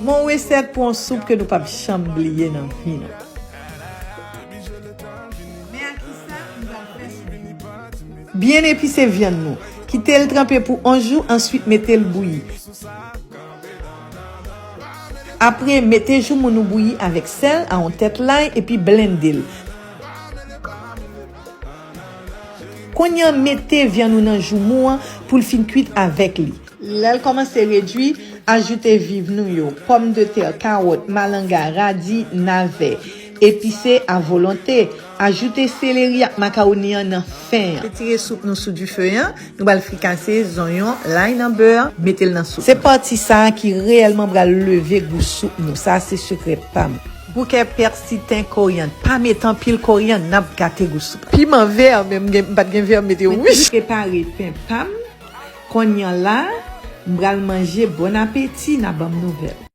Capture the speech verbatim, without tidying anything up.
Mon resèt pou yon soup ke nou p ap janm bliye nan vi nou. Men a kisa m pral fè soup? Byen epise vyann nou. Kite l tranpe pou yon jou, answit mete l bouyi. Apre, mete joumoun ou bouyi avèk sèl a yon tèt lay epi blende l. Kounye a, mete vyann ou nan joumou an pou l fin kwit avèk li. Lè l kòmanse redui, ajoute viv nou yo, pòmdetè, kawòt, malanga, radi, navè. Epise a volonte. Ajoute seleri ak makawoni an nan fen an. Retire soup nou sou dife an. Nou pral frikase zonyon, lay nan bè, mete l nan soup. Se pati sa a ki reyèlman pral leve gou soup nou. Sa a se sekrè pa m. Bouke, pèsi, ten, koryann. Pa mete anpil koryann, n ap gate gou soup. Piman vè, men m gen, m pa t gen vè, m mete wouj. Prepare pen pa m. Kounye a la, m pral manje. Bon apeti, n a ban m nouvèl.